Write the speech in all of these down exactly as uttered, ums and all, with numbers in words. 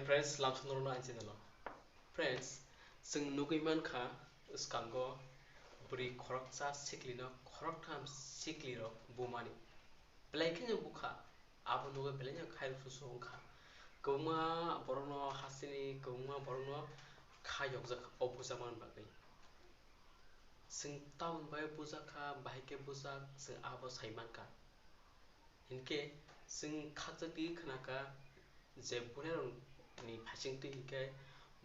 Friends, lamsong norokno ani channel o. Friends, chwng nugwi mankha, swkango bwrwi khoroksa siklino khoroktham siklirok bumani. Belai kheno bukha, abo nugwi belai no khairok susu wngkha. Kwbangma borokno hasteni, kwbangma borokno kha yokjak o bujakmani bagwi. Chwng tamoni bagwi bujakha, bahai khe bujak, chwng abo sai mankha. Hinkhe chwng khakchangtwi khwnakha je bunairokni phaisingtwi hinkhe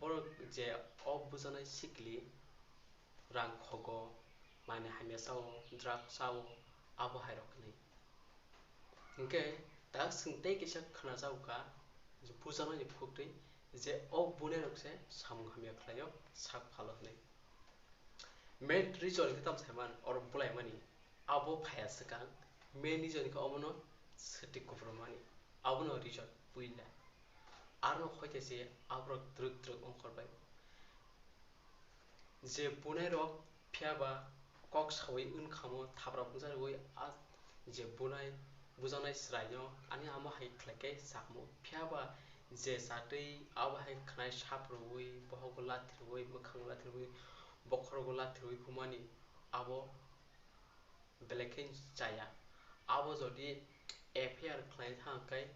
borok je o bujaknai sikli rang khogo, manwi hamya sao, drugs sao, abo hairok hwnwi. Hinkhe da chwng tei kisa khwnajago kha je bujaknaini phuktwi je o bunairok se samung hamya khlaio, sak phalo hwnwi. Main reason khe tamo saiman oro bulaimani abo phaiya swkang, main reason khe omono swtwi kuphurmani, abono reason puila. Arno hoite se aborok twrwk twrwk ongkhorbai. Je bunairok phiyaba kok sawi wngkhamo thapra pungsa rwui a je bunai bujaknai chwraino ani amo hai khlaikhe sakmo. Phiyaba je chatwi abo hai khwnai sap rwui, bohogo lathi rwui, mwkhango lathi rwui, bokhorogo lathi rwui bumani abo belai khe chaya. Abo jodi F I R khlai thang khe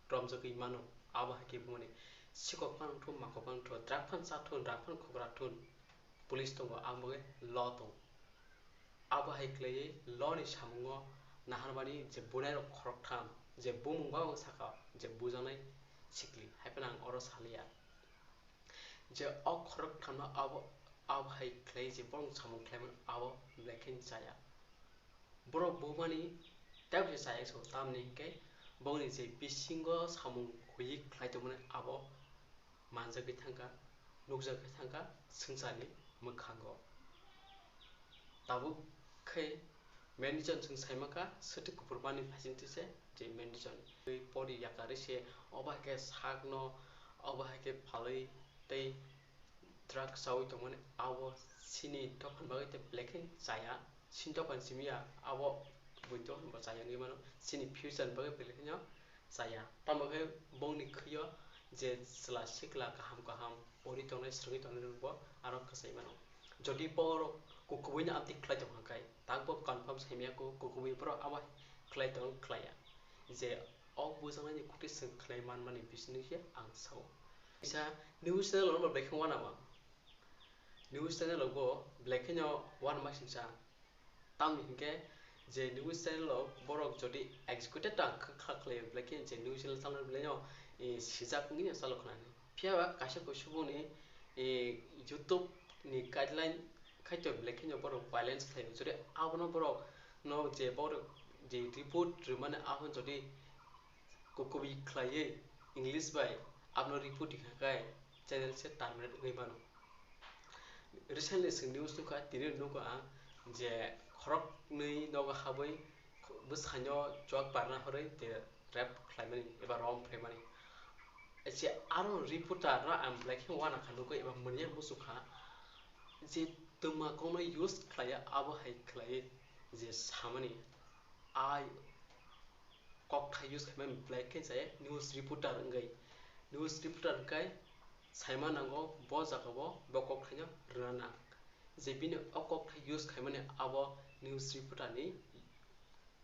romjagwi mano, abo hai khe bumani sikok phano thun, makok phano thun, drug phano cha thun, drug phano khokra thun, police tongo, ang bagwi law tongo. Abo hai khlaiwi law ni samungo naharmani je bunairok khoroktham, je bumung ba ang saka je bujaknai sikli, hai phano ang oro saliya. Je o khoroktham no abo, abo hai khlai je borok samung khlaimani abo belai khe chaya. Borok bumani teibo se chaya se tamni hinkhe bongni je bisingo samung huyi khlai tongmani abo manjagwi thangkha, nukjagwi thangkha swngcharni mwkhango. Tabuk khe main reason chwng saimankha swtwi kuphurmani phaisingtwi se je main reason. Twi pori yakarwi se obo hai khe sakno obo hai khe phalwi tei drug chawi tongmani abo chini dophani bagwi tei belai khe chaya, chini dophani simi ya abo buini dophani bo chaya wngwi mano, chini future ni bagwi belai kheno chaya. Tamo khe bongni khwio je chwla sikla kaham kaham pori tongnai, swrwngwi tongnai rokbo aro kwchai mano. Jodi borok kukubuino amtwi khlai tongkha khe, takbo confirm saimaya kho, kukubui borok abo khlai tong khlaiya. Je o bujaknaini khuti chwng khlai manmani bisingtwi se ang sao. Kisa news channel rokno belai khe uanama. News channel rokbo belai kheno uanama singsa. Tamni hinkhe je news channel o borok jodi executed ta kha khlai belai khe je news channel channel belai no, eh, sijak wngwi no chalo khna. Phiya ba kaisa kaisa boni, eh, YouTube ni guideline khaito belai kheno borok violence khlai. Jodi abono borok no je borok je report rwmani abo jodi kukubi khlaiwi English bai abono report rikha khe channel se terminate wngwi mano. Recently chwng news nukha, tini nukha ang je khoroknwi nogo habwi bwskango chuak barna horwi tei rape khlaimani eba rom phaimani. Je aro reporter no ang belai khe uanakha nukwi eba manya muchukha je twma kokno use khlaiya abo hai khlaiwi je samani a kokthai use khaimani belai khe chaya news reporter wngwi. News reporter wngkhe saima nango bo jagao bo kokthaino rwna nang. Je bini o kokthai use khaimani abo news reporter ni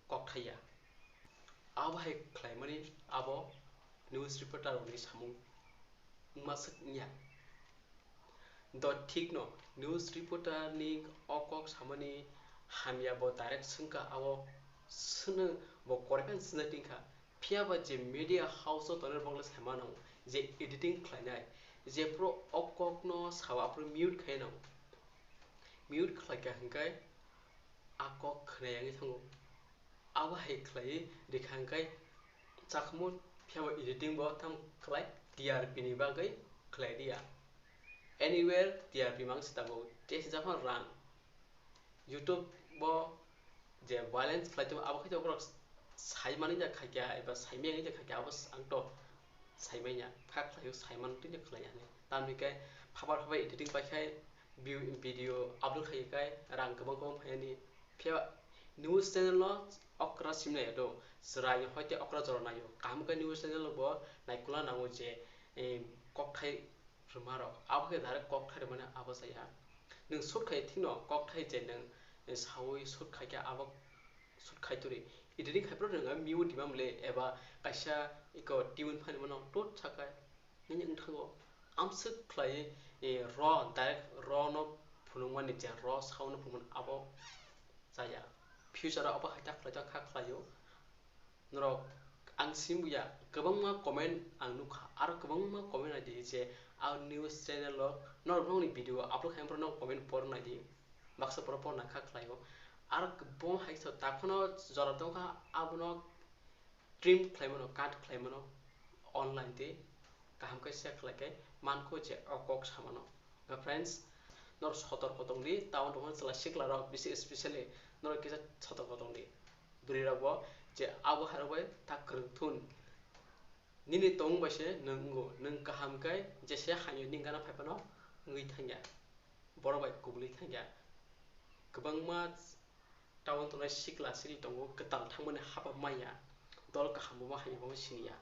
kokthai ya. Abo hai khlaimani abo news reporter rokni samung wngmaswk wngya. Do thikno news reporter ni o kok samani hamya bo direct swngkha abo swno bo korokhe swngna tingkha. Phiya ba je media house o tongnai borok le saima nango je editing khlainai, jephuru o kokno sao aphuru mute khai nango. Mute khlaikha hinkhe a kok khwnaya wngwi thango. Abo hai khlaiwi rikha hinkhe chakhumu phiya ba editing bo tamo khlai T R P ni bagwi khlai diya. Anywhere T R P mang se tabuk tei sijak phano rang. YouTube bo je violence khlai tongma abo khe borok sai mani ja khaikya eba sai maya ja khaikya abo ang to sai manya kha khlaio sai man twi khlai ani tamni khe phabar phabar editing pai khai view video upload khai khai rang kwbang kwbang phai ani. Phiya news channel no okra simnai do chwrai hoite okra jora naio kaham khe news channel bo naikula nango je eh, kokthai rwma rok. Abo khe direct kokthai rwmani abo chaya. Nwng shoot khai thikno kokthai je nwng, eh, saui shoot khai khe abo shoot khai turi. Editing khai phuru nwng mute di mamle eba kaisa iko tune phani mano tut sakai. Nini wngthango amswk khlai, eh, raw, direct raw no phunukmani je raw sound no phunukmani abo chaya. Future o abo hai ta khlai ta kha khlaio. Norok ang sim buya, kwbangma comment ang nukha, aro kwbangma comment naidi je ang news channel o norok nokni video upload khaimani pore norok comment por naidi, baksa pore por nangkha khlaio. Aro kwbangma hai sa takhwno jora tongkha, abono trim khlaimano, cut khlaimano online tei kaham khe share khlai khe mankho je o kok samano. Ga friends, norok sotorko tongdi, town rok chwla sikla rok bisi specially norok kisa sotorko tongdi. Bwrwi rok bo je abo hai rok bai ta kwrwng thun. Nini tong bai se nwng wngo, nwng kaham khe jese hamya ni gana phai phano wngwi thangya. Borok bai kubulwi thangya. Kwbangma town tongnai sikla siri tongo, kwtal thangmani haba manya. Dol kaham bo ma hamya bo siniya.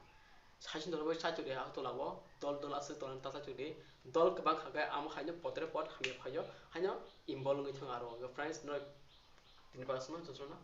Saichung dol bai chachuk de ha tola o, dol dol aswk tola ta chachuk de. Dol kwbang kha khe amo haino potre pot hamya phaio, haino involve wngwi thango aro. Friends, norok tini pasma jotono